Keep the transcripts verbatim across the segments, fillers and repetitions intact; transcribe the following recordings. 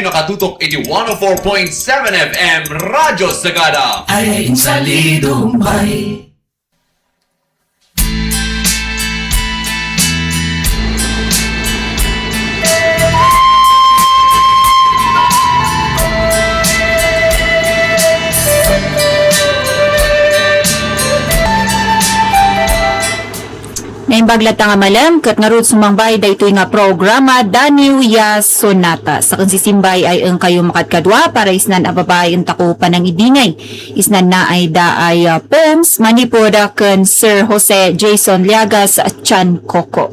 Nakatutok iti one oh four point seven F M Radyo Sagada. Ay, insalido, bay. Naimbag latta nga malem, ket ngarud sumangbay daytoy nga programa, Daniw ya Sonata. Saken sisimbay ay engkayo makadkadua para isnan a babaen tako panangibingay. Isnan na ay da ay, ah, poems manipud, ah, ken Sir Jose Jason Liagas Chancoco.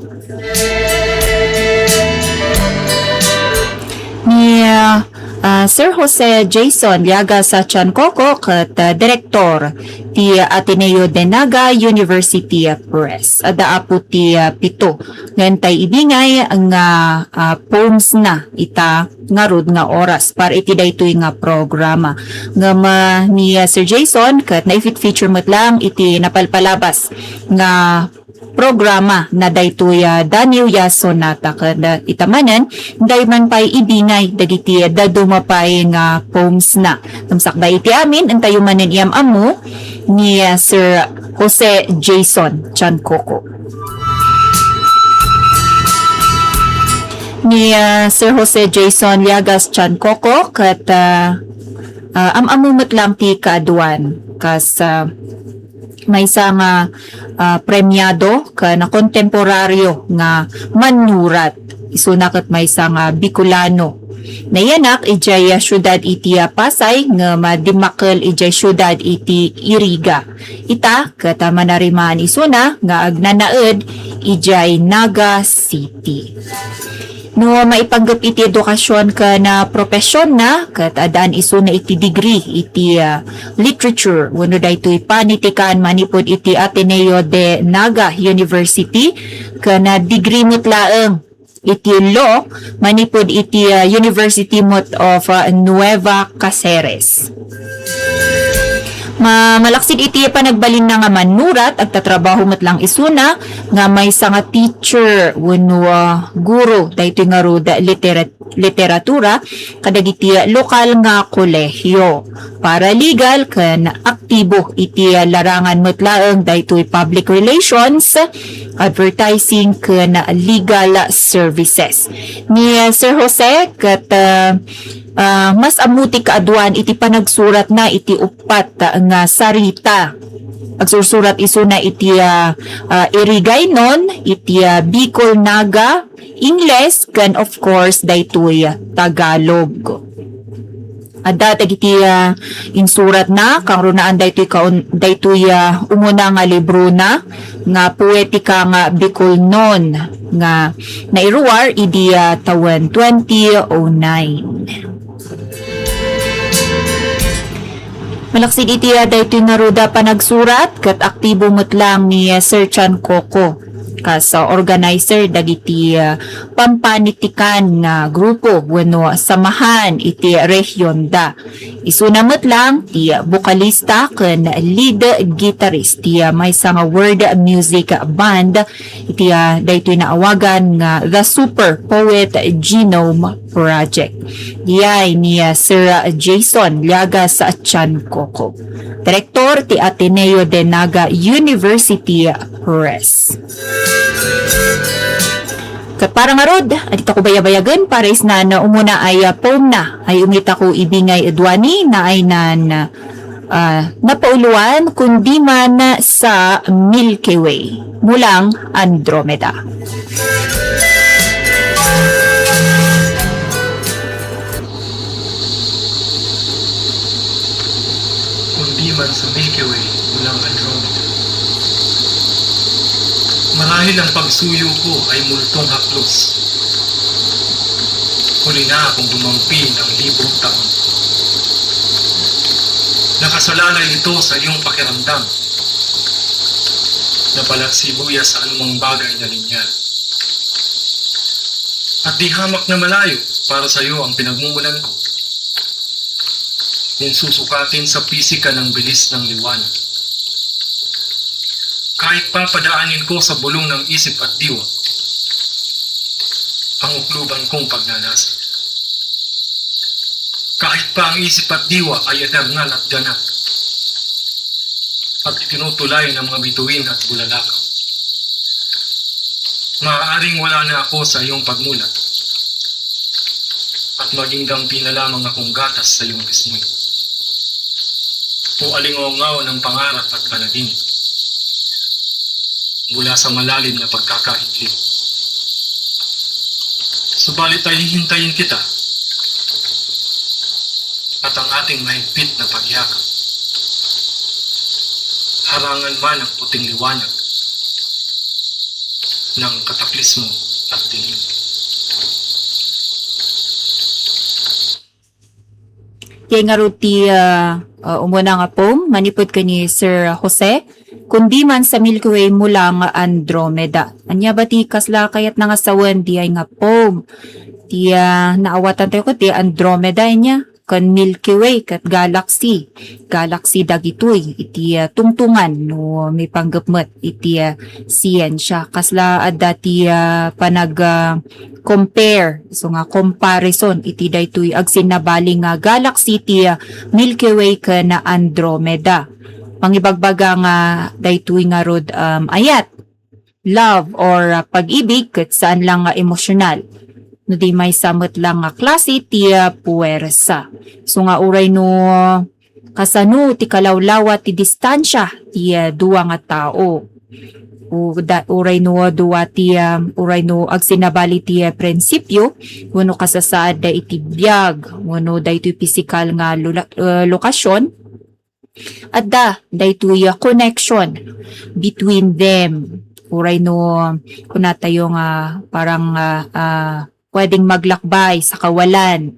Ni, ah, ah, Sir Jose Jason Liagas Chancoco ket, ah, direktor ti Ateneo de Naga University Press. Adda apo ti, ah, pito nga intay ibingay nga, ah, poems na ita ngarud nga oras para iti daytoy nga programa. Ngem, ah, ni, ah, Sir Jason, ket naifit-feature met lang iti napalpalabas nga programa na daytoy, ah, Daniw ya Sonata. Ket, ah, ita manen, intay man pay ibingay dagiti, ah, dadduma pay nga poems na. Ngem sakbay iti amin, intayo manen iam-ammo ni, ah, Sir Jose Jason Chancoco. Ni, ah, Sir Jose Jason Liagas Chancoco ket, ah, ah, am-ammo met lang ti kaaduan kas, ah, maysa nga, ah, premiado ken kontemporario nga mannurat. Isuna ket maysa nga Bicolano. Nayanak idiay, ah, siudad iti, ah, Pasay ngem, ah, dimmakkel idiay siudad iti Iriga. Ita ket, ah, manarimaan isuna nga agnanaed idiay Naga City. No maipanggep iti edukasion ken, ah, profesionna, ket addaan isuna iti degree iti, ah, literature wenno daytoy panitikan manipud iti Ateneo de Naga University, ken, ah, degree met laeng iti law manipud iti, ah, University met of, ah, Nueva Caceres. Ma-, malaksid iti panagbalinna nga mannurat, agtatrabaho met lang isuna nga maysa nga teacher wenno, ah, guro daytoy ngarud literat-, literatura kadagiti lokal nga kolehiyo. Paralegal ken aktibo iti larangan met laeng daytoy public relations, advertising ken legal services. Ni Sir Jose ket, ah, ah, mas ammo ti kaaduan iti panagsuratna iti uppat nga sarita. Agsursurat isuna iti, ah, ah, Irigaynon, iti, ah, Bicol Naga, Ingles, ken of course, daytoy Tagalog. Adda dagiti, ah, insuratna, kangrunaan daytoy kaun-, daytoy, ah, umuna nga librona nga poetika nga Bicolnon nga nairuar idi, ah, tawen twenty oh nine. Malaksid iti, ah, daytoy ngarud a panagsurat, ket aktibo met lang ni, ah, Sir Chan Coco kas, ah, organizer dagiti, ah, pampanitikan nga grupo wenno samahan iti rehionda. Isuna met lang ti bokalista ken lead guitarist ti, ah, maysa nga world music band iti, ah, daytoy naawagan nga The Super Poet Genome Project. Diay ni, ah, Sir Jason Liagas Chan Coco, direktor ti Ateneo de Naga University Press. Ket para ngarud, aditako bayabayagen para isnan umuna ay, ah, poem na ay umitako ibingay ed wani, naaynan, ah, napauloan, Kundi Man sa Milky Way, mulang Andromeda. Kundi Man sa Milky Way, mulang Andromeda. Marahil ang pagsuyo ko ay multong haplos. Huli na akong dumampi ng libong taon. Nakasalalay ito sa iyong pakiramdam na balat sibuyas sa anumang bagay na linya. At di hamak na malayo para sa iyo ang pinagmumulan ko. Kung susukatin sa pisika ng bilis ng liwanag. Kahit papadaanin ko sa bulong ng isip at diwa ang ukluban kong pagnanasa. Kahit pa ang isip at diwa ay eternal at ganap, at itinutulay ng mga bituin at bulalakaw. Maaaring wala na ako sa iyong pagmulat, at maging dampi na lamang akong gatas sa iyong pisngi. O alingawngaw ng pangarap at panaginip mula sa malalim na pagkakaidlip. Subalit ay hihintayin kita at ang ating mahigpit na pagyakap. Harangan man ang puting liwanag ng kataklismo at dilim. Diay ngarud ti, ah, ah, umuna nga poem manipud ken ni Sir Jose, Kundi man sa Milky Way mo lang Andromeda. Ania ba ti kasla kayatna nga sawen diay nga poem? Ti, ah, naawatantayo ket ti Andromeda, ania? Ken Milky Way ket galaxy. Galaxy dagitoy iti, ah, tungtungan no maipanggep met iti, ah, siyensia. Kasla adda ti, ah, panag, ah, compare, so nga comparison iti daytoy agsinnabali nga galaxy ti, ah, Milky Way ken Andromeda. Mangibagbaga nga daytoy ngarud, um, ayat, love or, ah, pag-ibig ket saan lang nga emosyonal. No di maysa met lang nga klase ti, ah, puwersa. So nga uray no kasano ti kalawlawa ti distansia ti, ah, dua nga tao. O da-, uray no dua ti, ah, uray no agsinnabali ti, ah, prinsipyo, wenno kasasaad da iti biag, wenno daytoy pisikal nga lula-, ah, lokasyon, adda daytoy, ah, connection between them. Uray no kunatayo nga parang, ah, ah, pwedeng maglakbay sa kawalan,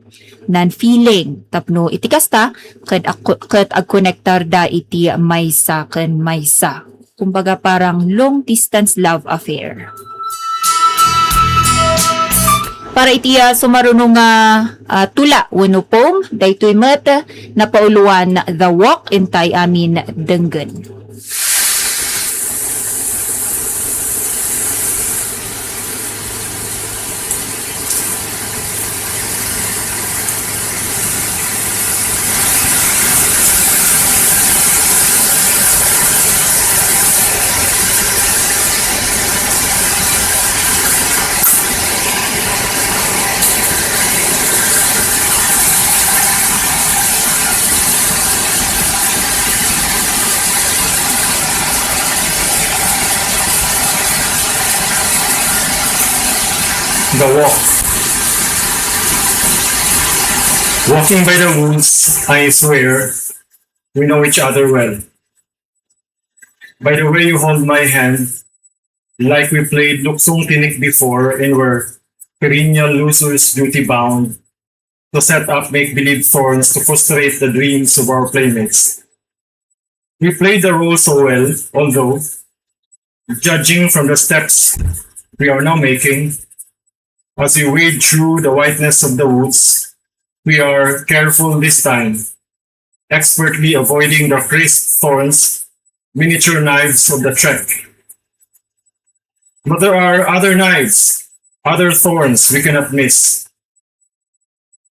non-feeling, tapno iti kasta, ket ak-, ket agkonektarda iti maysa ken maysa. Kumbaga, parang long distance love affair. Para iti, ah, sumaruno nga, ah, tula wenno poem, daytoy met, napauloan The Walk, intay amin denggen. The walk. Walking by the woods, I swear, we know each other well. By the way you hold my hand, like we played Luksong Tinik before and were perennial losers duty bound to set up make-believe thorns to frustrate the dreams of our playmates. We played the role so well, although, judging from the steps we are now making, as we wade through the whiteness of the woods, we are careful this time, expertly avoiding the crisp thorns, miniature knives of the trek. But there are other knives, other thorns we cannot miss.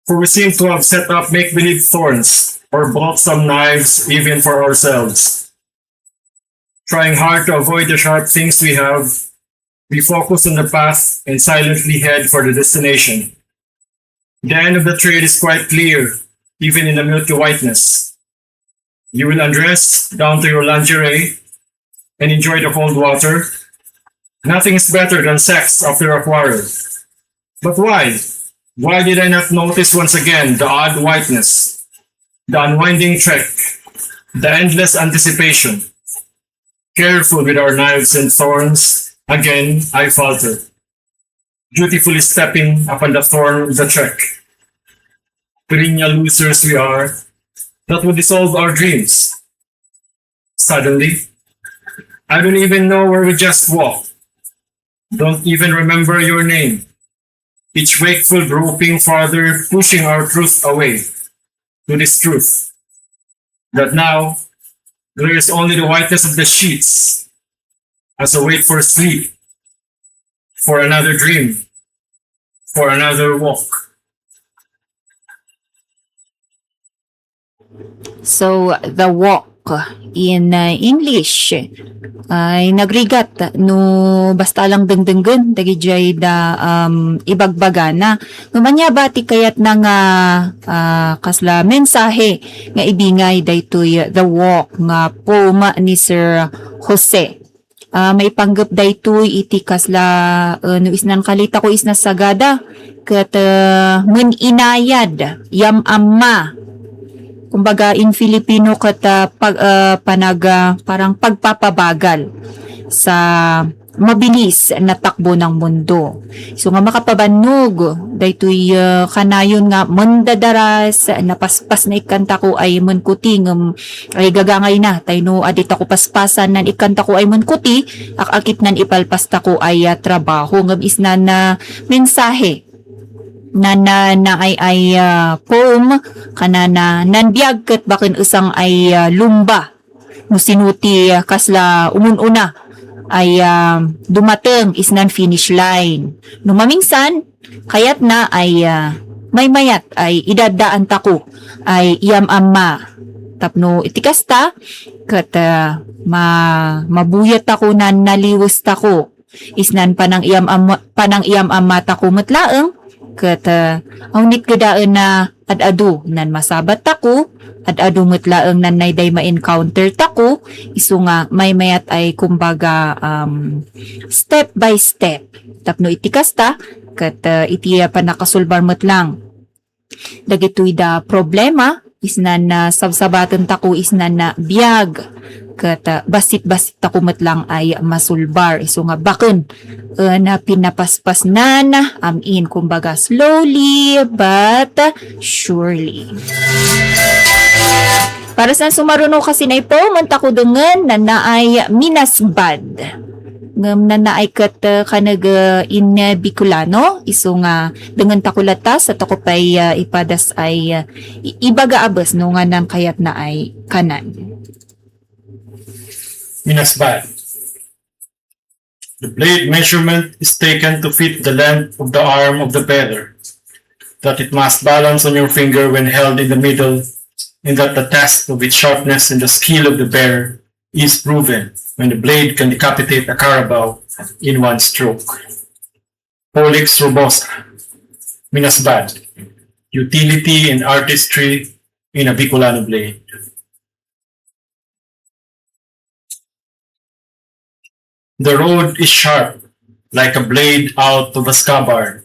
For we seem to have set up make-believe thorns or bought some knives even for ourselves. Trying hard to avoid the sharp things we have, we focus on the path and silently head for the destination. The end of the trail is quite clear, even in the milky whiteness. You will undress down to your lingerie and enjoy the cold water. Nothing is better than sex after a quarrel. But why? Why did I not notice once again the odd whiteness, the unwinding trek, the endless anticipation? Careful with our knives and thorns, again I falter, dutifully stepping upon the thorn of the trek. Perennial losers we are, that would dissolve our dreams. Suddenly, I don't even know where we just walked. Don't even remember your name. Each wakeful groping farther, pushing our truth away to this truth, that now there is only the whiteness of the sheets as a wait for sleep, for another dream, for another walk. So, the walk in uh, English ay nagrigat no basta lang dengdenggen dagidiay da um, ibagbagana. Ngem ania ba ti kayatna nga ah, kasla mensahe nga ibingay daytoy The Walk nga poem ni Sir Jose? Ah, maipanggep daytoy iti kasla, ah, no isnan kalitako isna sagada, ket, ah, men inayad, yam-amma. Kumbaga, in Filipino ket, ah, pag, ah, panag-, ah, parang pagpapabagal sa mabilis na takbo ng mundo. So nga makapabannog, daytoy, ah, kanayon nga mandadaras, napaspas na ikkantako ay menkuti ngem ay gagangayna, tayno a ditako paspasan nan ikkantako ay menkuti, ak-akit nan ipalpastako ay, ah, trabaho, ngem isnan na mensahe, nan, na, naay ay, ah, poem, kanana, nan biag ket baken usang ay, ah, lumba. No sino ti, ah, kasla umun-una ay, ah, dumateng isnan finish line. No mamingsan, kayatna ay, ah, maymayat ay idaddaantako ay iyam-amma. Tapno iti kasta, ket, ah, ma-, mabuyat tako nan naliwes tako. Isnan panang iyam-amma, panang iyam-amma tako met laeng, ket, ah, awnit kedaen na ad-adu nan masabat tako, ad-adu met laeng nan nayday ma-encounter tako, isu nga maymayat ay kumbaga, um, step by step. Tapno iti kasta, ket, ah, iti, ah, pannakasulbar met lang dagitoy da problema, isnan na sabsabaten tako isnan na biag, ket, ah, bassit-bassit tako met lang ay masulbar. Isu nga baken, eh, na pinapaspasnan, am-in, kumbaga, slowly but surely. Para sa sumaruno kasi na ipo, man tako dengen, nanaay minasbad. Ngem nanaay ket, eh, kaneg, eh, in Bicolano, isu nga dengan tako latta, sa tako pay, eh, ipadas ay, eh, i-, ibaga a bes no nga nan kayatna ay kanan. Minasbad. The blade measurement is taken to fit the length of the arm of the bearer, that it must balance on your finger when held in the middle, and that the test of its sharpness and the skill of the bearer is proven when the blade can decapitate a carabao in one stroke. Pollex rugosa, minasbad, utility and artistry in a Bicolano blade. The road is sharp, like a blade out of a scabbard,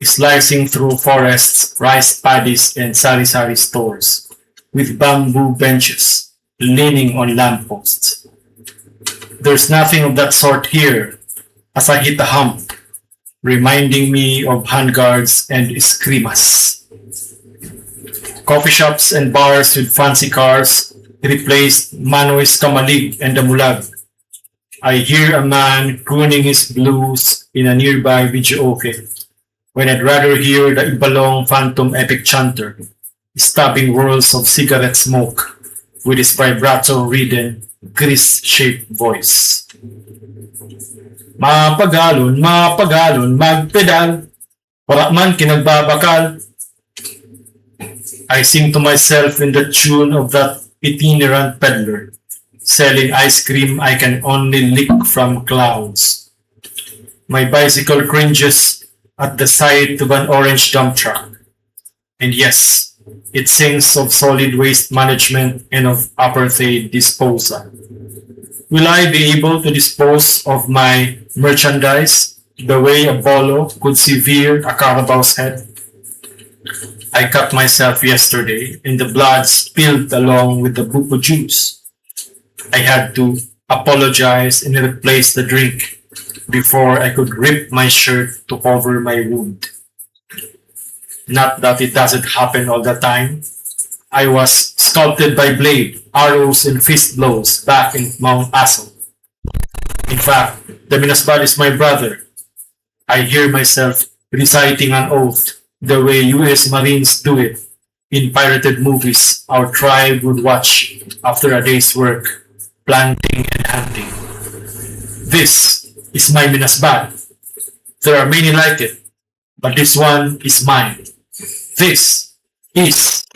slicing through forests, rice paddies, and sari-sari stores, with bamboo benches leaning on lampposts. There's nothing of that sort here, as I hit a hump, reminding me of handguards and escrimas. Coffee shops and bars with fancy cars replaced Manoy's Kamalig and Damulag. I hear a man crooning his blues in a nearby videoke, when I'd rather hear the Ibalong Phantom Epic Chanter, stabbing whirls of cigarette smoke with his vibrato-ridden, grease-shaped voice. Mapagalon, mapagalon, magpedal. Wala man kinagbabakal. I sing to myself in the tune of that itinerant peddler selling ice cream I can only lick from clouds. My bicycle cringes at the sight of an orange dump truck. And yes, it sings of solid waste management and of apartheid disposal. Will I be able to dispose of my merchandise the way a bolo could sever a carabao's head? I cut myself yesterday, and the blood spilled along with the buko juice. I had to apologize and replace the drink before I could rip my shirt to cover my wound. Not that it doesn't happen all the time. I was sculpted by blade, arrows, and fist blows back in Mount Aso. In fact, the Minasbad is my brother. I hear myself reciting an oath the way U S Marines do it in pirated movies our tribe would watch after a day's work, planting and hunting. This is my Minasbad. There are many like it, but this one is mine. This is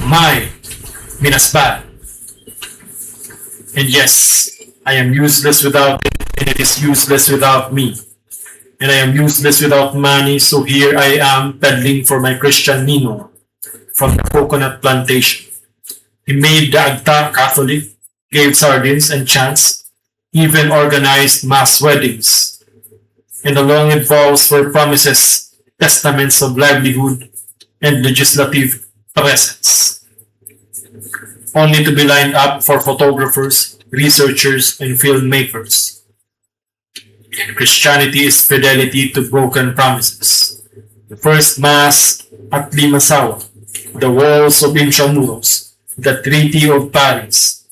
my Minasbad. And yes, I am useless without it, and it is useless without me. And I am useless without money, so here I am peddling for my Christian Nino from the coconut plantation. He made the Agta Catholic, gave sardines and chants, even organized mass weddings, and the longed vows were promises, testaments of livelihood, and legislative presence, only to be lined up for photographers, researchers, and filmmakers. And Christianity is fidelity to broken promises. The first Mass at Limasawa, the walls of Intramuros, the Treaty of Paris.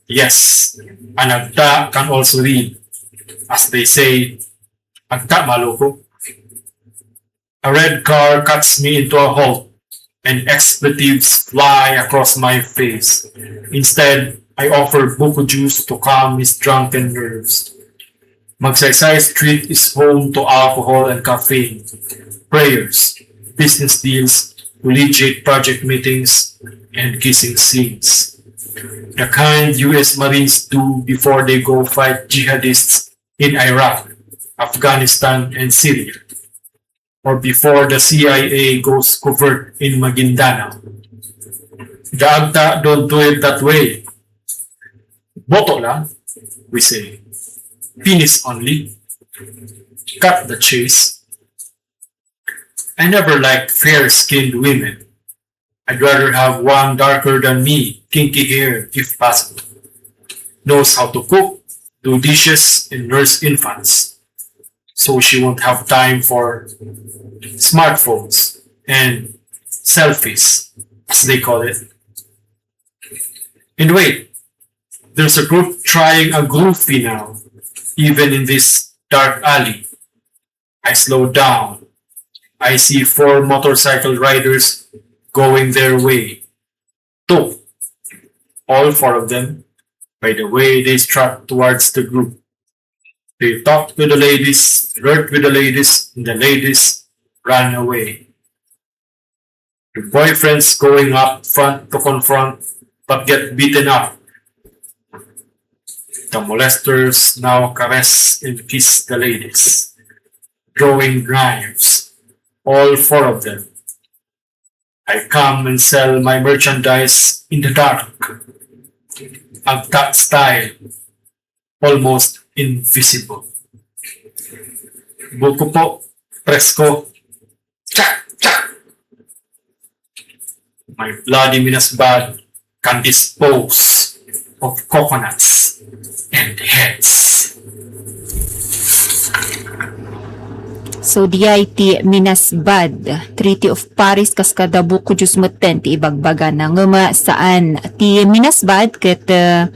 Yes, an Agta can also read. As they say, Agta maloko. A red car cuts me into a halt, and expletives fly across my face. Instead, I offer buko juice to calm his drunken nerves. Magsaysay Street is home to alcohol and caffeine, prayers, business deals, collegiate project meetings, and kissing scenes. The kind U S Marines do before they go fight jihadists in Iraq, Afghanistan, and Syria, or before the C I A goes covert in Maguindanao. The Agta don't do it that way. Boto lang, we say. Penis only. Cut the chase. I never liked fair-skinned women. I'd rather have one darker than me, kinky hair if possible. Knows how to cook, do dishes, and nurse infants. So she won't have time for smartphones and selfies, as they call it. And wait, there's a group trying a groupie now, even in this dark alley. I slow down. I see four motorcycle riders going their way. Two. All four of them, by the way they strut towards the group. They talk to the ladies, flirt with the ladies, and the ladies run away. The boyfriends going up front to confront but get beaten up. The molesters now caress and kiss the ladies, drawing knives, all four of them. I come and sell my merchandise in the dark, Agta style, almost invisible. Buko po, presko. Tsak! Tsak! My bloody minasbad can dispose of coconuts and heads. So, diay ti Minasbad, Treaty of Paris, kas kada buko juice metten ti ibagbagana. Ngem, ah, saan ti Minasbad ket, ah,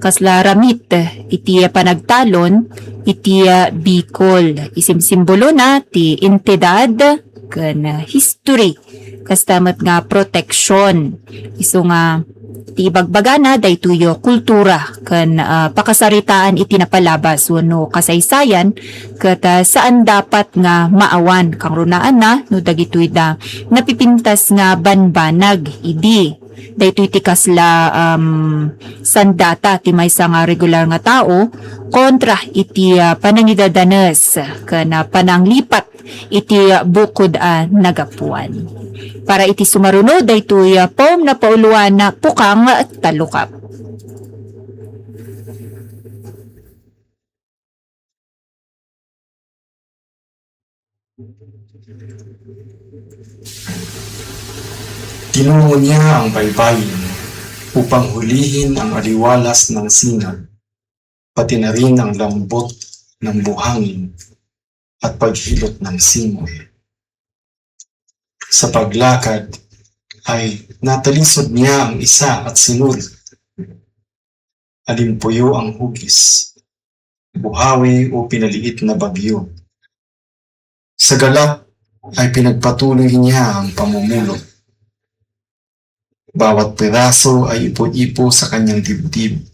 kasla ramit iti panagtalon iti, ah, Bicol. Isimsimbolona ti entidad ken, ah, history. Kasta met nga protection. Isu nga ti ibagbagana daytoy kultura ken, ah, pakasaritaan iti napalabas wenno kasaysayan ket, ah, saan dapat nga maawan kangrunaanna no dagitoy da napipintas nga banbanag idi daytoy ti kasla, um, sandata ti maysa nga regular nga tao kontra iti, ah, panangidadanes ken, ah, pananglipat iti bukod a nagapuan. Para iti sumaruno, daytoy, ah, poem na pauloan na Pukang Talukap. Tinungo niya ang baybayin upang hulihin ang aliwalas ng sinag, pati na rin ang lambot ng buhangin at paghilot ng simoy. Sa paglakad ay natalisod niya ang isa at sinuri. Alimpuyo ang hugis, buhawi o pinaliit na bagyo. Sa galak ay pinagpatuloy niya ang pamumulot. Bawat piraso ay ipo-ipo sa kanyang dibdib.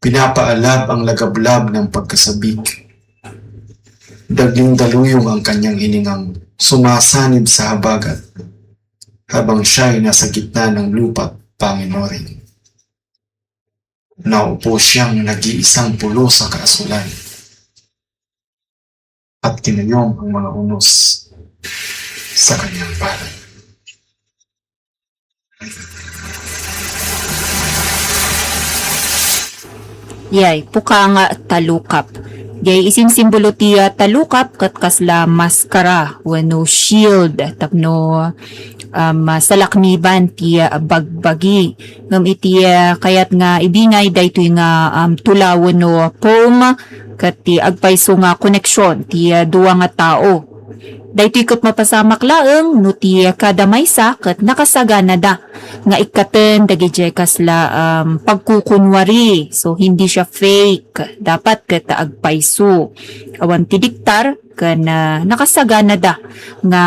Pinapaalab ang lagablab ng pagkasabik. Dagling daluyong ang kanyang hiningang sumasanib sa habagat habang siya'y nasa gitna ng lupa't panginoring. Naupo siyang nag-iisang pulos a kaasulan, at kinayom ang mga unos sa kanyang palad. Yay, pukanga talukap. Jay isimsimbolo ti, ah, talukap ket kasla maskara wenno shield tapno, um, salakniban ti, ah, bagbagi. Ngem iti, ah, kayat nga ibingay daytoy nga, um, tula wenno poem ket ti agpayso nga koneksion ti, ah, dua nga tao. Daytoy ket mapasamak laeng no ti kada maysa ket nakasaganada nga ikkaten dagidiay kasla, um, pagkukunwari. So, hindi siya fake. Dapat ket agpayso. Awan ti diktar ken, ah, nakasaganada nga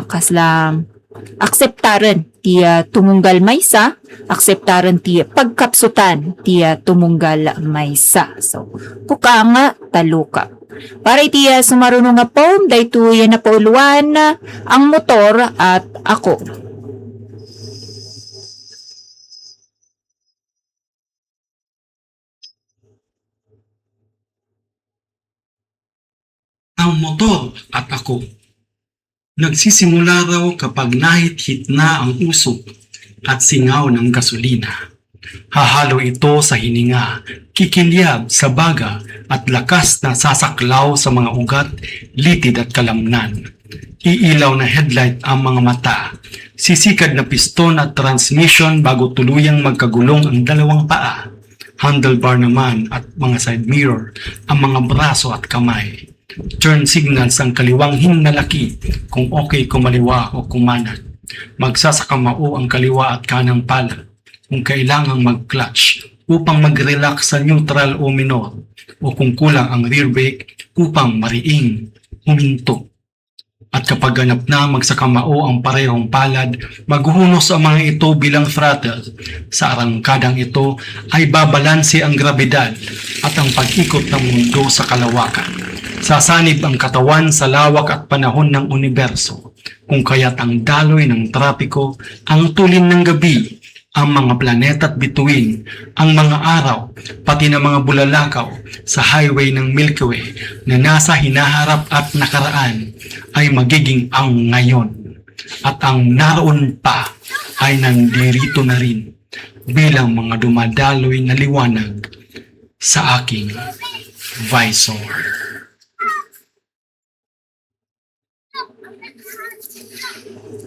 kasla akseptaren ti, ah, tumunggal maysa, akseptaren ti pagkapsutan ti, ah, tumunggal maysa. So, kukang talukap. Para iti, ah, sumaruno nga poem, daytoy napauloan, ah, Ang Motor at Ako. Ang motor at ako. Nagsisimula raw kapag nahit-hit na ang usok at singaw ng gasolina. Hahalo ito sa hininga, kikilyab sa baga at lakas na sasaklaw sa mga ugat, litid at kalamnan. Iilaw na headlight ang mga mata. Sisikad na piston at transmission bago tuluyang magkagulong ang dalawang paa. Handlebar naman at mga side mirror ang mga braso at kamay. Turn signals ang kaliwang hinnalaki kung okay kumaliwa o kumanan. Magsasakamao ang kaliwa at kanang palad kung kailangang mag-clutch upang mag-relax sa neutral o minor o kung kulang ang rear brake upang mariing huminto. At kapag ganap na magsakamao ang parehong palad, maghuhunos ang mga ito bilang throttle. Sa arangkadang ito ay babalanse ang grabidad at ang pag-ikot ng mundo sa kalawakan. Sasanib ang katawan sa lawak at panahon ng uniberso, kung kaya't ang daloy ng trapiko, ang tulin ng gabi, ang mga planeta at bituin, ang mga araw, pati na mga bulalakaw sa highway ng Milky Way na nasa hinaharap at nakaraan ay magiging ang ngayon. At ang naroon pa ay nandirito na rin bilang mga dumadaloy na liwanag sa aking visor.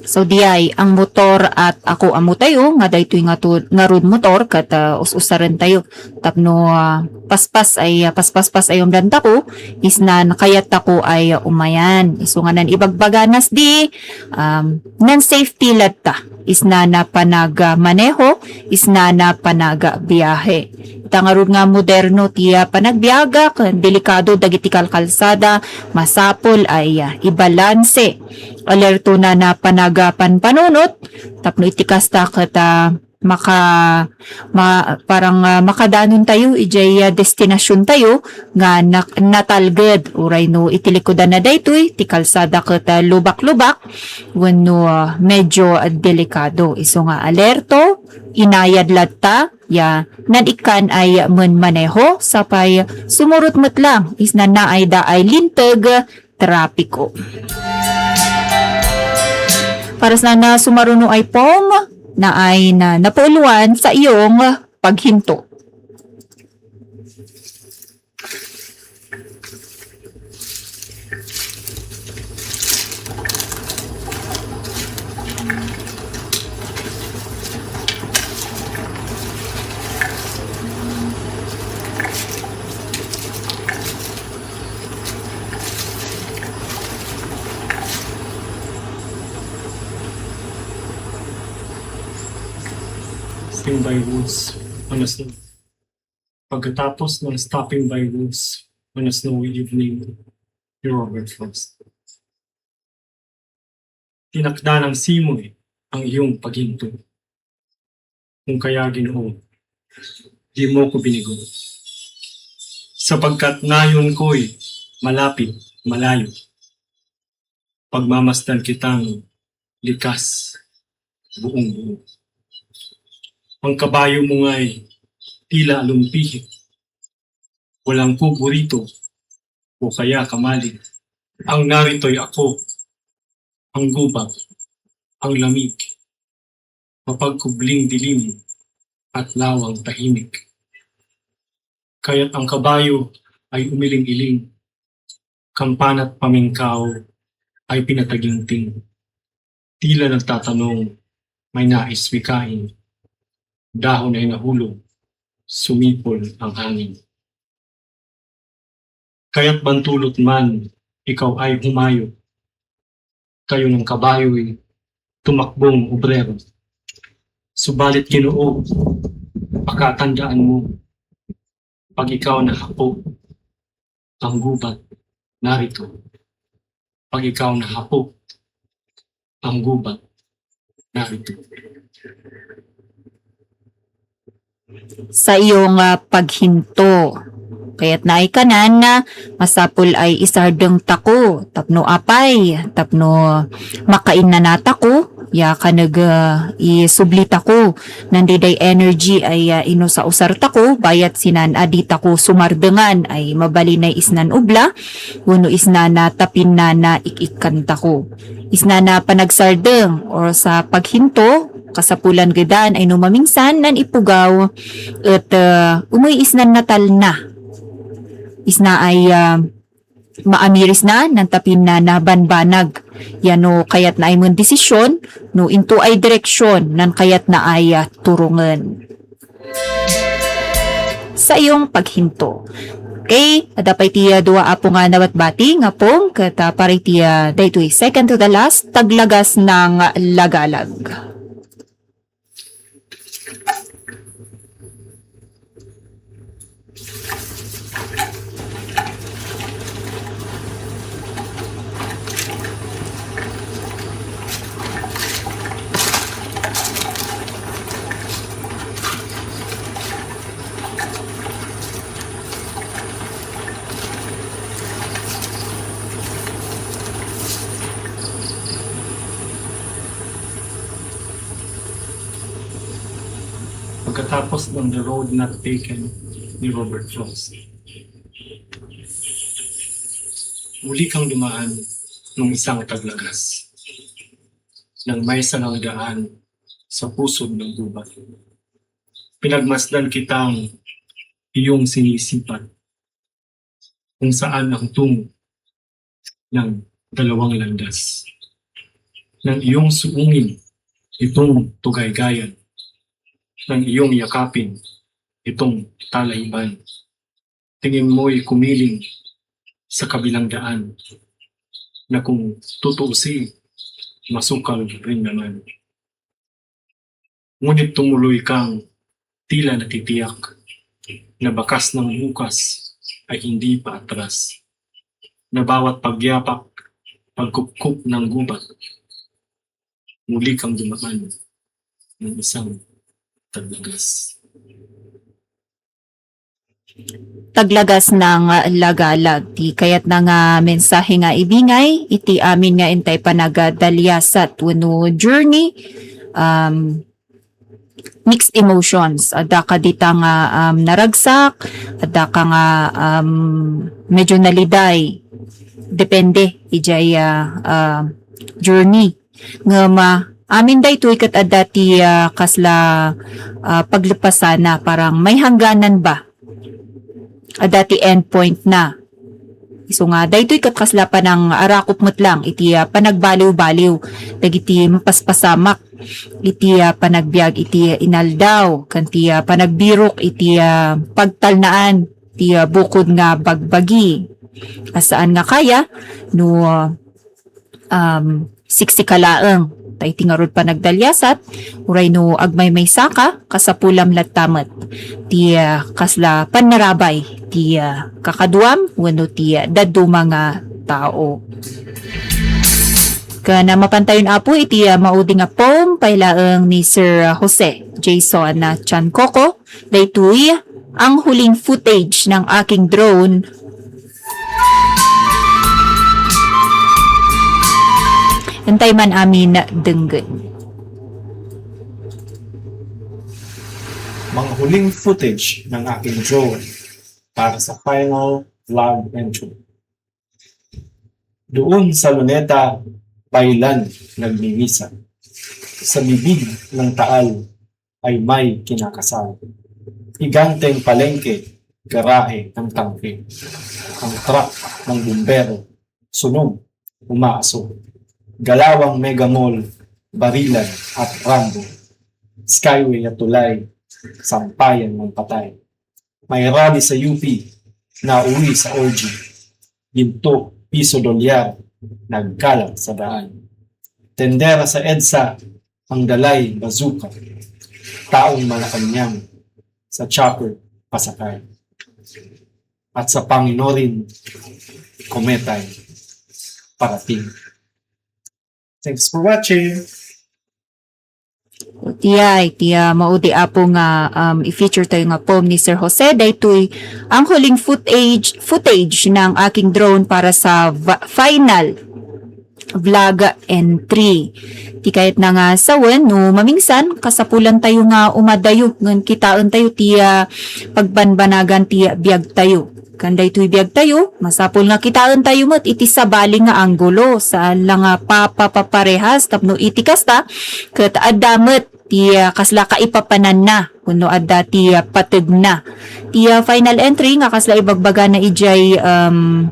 So, diay, ang motor at ako, ammo tayo nga daytoy nga tu-, ngarud motor ket, ah, us-usaren tayo tapno, ah, paspas ay, ah, paspaspas ay umdan tako, isnan kayat tako ay, ah, umayan. Isu nga nan ibagbaganas di, um, nan safety latta, isnan a panagmaneho, isnan a panagbiahe. Ita ngarud nga moderno ti, ah, panagbiag, ken delikado dagiti kalkalsada, masapul ay, ah, ibalanse. Alerto na na panagapanpanunot, tapno iti kasta ket, ah, maka-, ma-, parang, ah, makadanon tayo idiay, ah, destinasyon tayo nga nak-, natalged. Uray no iti likudan na daytoy, ti kalsada ket, ah, lubak-lubak, wenno, ah, medyo, ah, delikado. Isu nga alerto, inayad latta, ya, nan ikkan ay manmaneho, sapay sumurot met lang, isnan naay da ay linteg trapiko. Para sa na sumaruno ay poem, naay na napuuluan sa iyong paghinto. Stopping by woods on a snow. Pagkatapos ng stopping by woods on a snowy evening, ni Robert Frost. Tinakda ng simoy ang iyong paghinto. Kung kaya, Ginoo, di mo ko binigo. Sapagkat nayon ko'y malapit, malayo. Pagmamasdan kitang likas, buong buo. Ang kabayo mo nga'y Tila lumpihit, walang kuburito, o kaya kamali. Ang narito'y ako, ang gubat, ang lamig, mapagkubling dilim, at lawang tahimik. Kaya't ang kabayo ay umiling-iling, kampana't pamingkaw ay pinatagingting. Tila nagtatanong, may nais wikain. Dahon ay nahulog, sumipol ang hangin. Kaya't bantulot man, ikaw ay humayo. Kayo ng kabayo'y tumakbong obrero. Subalit, Ginoo, pakatandaan mo, pag ikaw nahapo, ang gubat narito. Pag ikaw nahapo, ang gubat narito. Sa iyong, ah, paghinto. Kaya't naay kanan, ah, masapul ay isardeng tako tapno apay, tapno makainnanatako, ya kaneg, ah, isublitako. Nandiday energy ay, ah, inusausartako, bayat sinan a ditako sumardengan ay mabalinay isnan ubla, wenno isnana tapinnana ik-ikkantako. Isnana panagsardeng or sa paghinto, kasapulan gadan ay no mamingsan nan ipugaw et, ah, umay isnan natalna. Isna ay, ah, maamirisna nan tapinnana banbanag. Yano kayatna ay men desisyon, no into ay direksyon nan kayatna ay, ah, turongen. Sa iyong paghinto. Okay, adda pay ti, ah, dua apo nga nabatbati nga poem ket, ah, para iti, ah, daytoy second to the last, Taglagas ng Lagalag. Pagkatapos ng The Road Not Taken ni Robert Frost, muli kang dumaan nung isang taglagas ng may sangang daan sa pusod ng gubat. Pinagmasdan kitang iyong sinisipat kung saan ang tungo ng dalawang landas. Nang iyong suungin itong tugaygayan, nang iyong yakapin itong talahiban, tingin mo'y kumiling sa kabilang daan na kung tutuusin, masukal rin naman. Ngunit tumuloy kang tila natitiyak na bakas ng bukas ay hindi pa atras. Na bawat pagyapak, pagkupkup ng gubat, muli kang dumaan ng isang taglagas. Taglagas ng Lagalag. Ti kayatna nga mensahe nga ibingay iti amin nga intay panagdalyasat wenno journey, um, mixed emotions. Adda ka dita nga, um, naragsak, adda ka nga, um, medyo naliday. Depende ijay, ah, ah, journey. Ngem, ah, amin daytoy ket adda ti, ah, kasla, ah, paglepasana, parang may hangganan ba? Adda ti endpoint na. Isu nga, daytoy ket kasla panang-arakop met lang iti, ah, panagbaliw-baliw dagiti mapaspasamak iti, ah, panagbiag iti inaldaw, ken ti, ah, panagbirok iti, ah, pagtalnaan ti, ah, bukod nga bagbagi. A saan nga kaya no, ah, um, siksika laeng ta iti ngarud panagdalyasat, uray no agmaymaysa ka, kasapulam latta met ti, ah, kasla pannarabay ti, ah, kakaduam wenno ti, ah, dadduma nga tao. Ken, ah, mapantayon, Apo, iti, ah, maudi nga poem pay laeng ni Sir Jose Jason, ah, Chancoco. Daytoy ang huling footage ng aking drone. Intay man amin denggen. Mga huling footage ng aking drone para sa final vlog entry. Doon sa Luneta, Baylan, nagmimisa. Sa bibig ng Taal ay may kinakasal. Higanteng palengke, garahe ng tangke. Ang truck ng bumbero, sunog, umaaso. Galawang Mega Mall, Barilan at Rambo. Skyway at tulay, sampayan ng patay. May rally sa U P, nauwi sa orgy. Ginto, piso, dolyar, nagkalat sa daan. Tendera sa EDSA, ang dalay, bazooka. Taong Malacañang, sa chopper, pasakay. At sa Panginorin, kometa'y parating. Thanks for watching! Tiay, tiya, maudi apo nga um, i-feature tayo nga poem ni Sir Jose. Daytoy ang huling footage, footage ng aking drone para sa va- final vlog entry. Ti kayat na nga sawen, no mamingsan, kasapulan tayo nga umadayo, ngan kitaen tayo ti ah, pagbanbanagan ti biag tayo. Kan daytoy biag tayo, masapul nga kitaen tayo met iti sabali nga anggulo, saan la nga papapaparehas tapno iti kasta, ket adda met ti ah, kasla kaipapananna wenno adda ti ah, pategna. Ti ah, final entry nga kasla ibagbagana idiay um,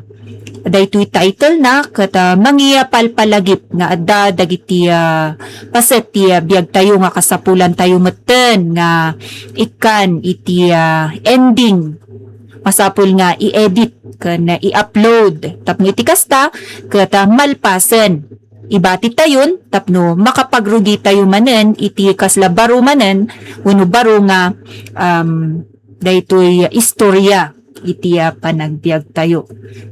daytoy title na ket ah, mangiyapalpalagip nga adda dagiti ah, paset ti ah, biag tayo nga kasapulan tayo metten nga ikkan iti ah, ending. Masapul nga i-edit ken i-upload tapno iti kasta ket ah, malpasen ibati tayon tapno makapagrugi tayo manen iti kasla baro manen wenno baro nga um, daytoy istorya iti ah, panagbiag tayo.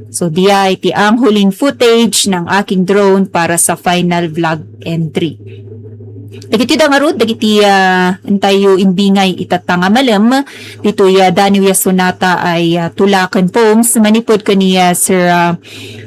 So diay ti ang huling footage ng aking drone para sa final vlog entry. Dagiti da ngarud, dagiti ah, intayo imbingay itatta nga malem, ditoy ah, Daniel Yasunata ay ah, tulaken poems manipud kani ah, Sir ah,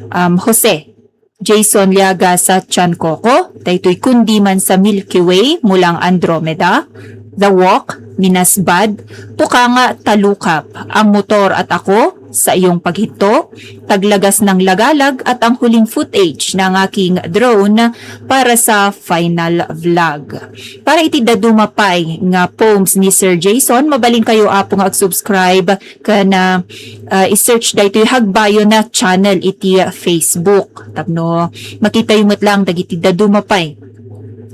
um, Jose Jason Liaga sa Tian Coco, daytoy kundi man sa Milky Way, Mulang Andromeda, The Walk, Minasbad, Tukanga Talukap, Ang Motor at Ako, Sa Iyong Paghinto, Taglagas ng Lagalag at ang huling footage ng aking drone para sa final vlog. Para iti daduma pay nga poems ni Sir Jason, mabalin kayo apo nga ag-subscribe ken ah, ah, i-search daytoy Hagbayo na channel iti ah, Facebook. Tapno makita yo met lang dagiti daduma pay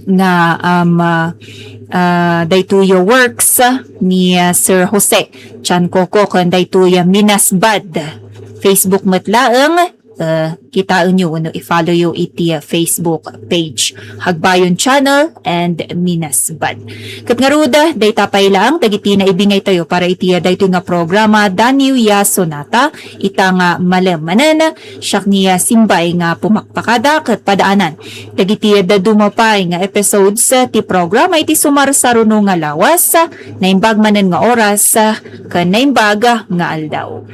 nga um, ah, ah, daytoy works ah, ni ah, Sir Jose Chan Coco ken daytoy ah, Minasbad. Facebook met laeng. Uh, kitaen yo wenno i-follow yo iti ah, Facebook page Hagbayon Channel and Minasbad. Ket ngarud, dayta pay laeng dagiti naibingay tayo para iti ah, daytoy nga programa Daniel Ya Sonata ita nga malem manen. Siak ni ah, Simbay nga pumakpakada ket padaanan dagiti ah, daduma pay nga episodes ah, ti programa iti sumarsaruno nga lawas, naimbag manen nga oras, ah, ken naimbag nga aldaw.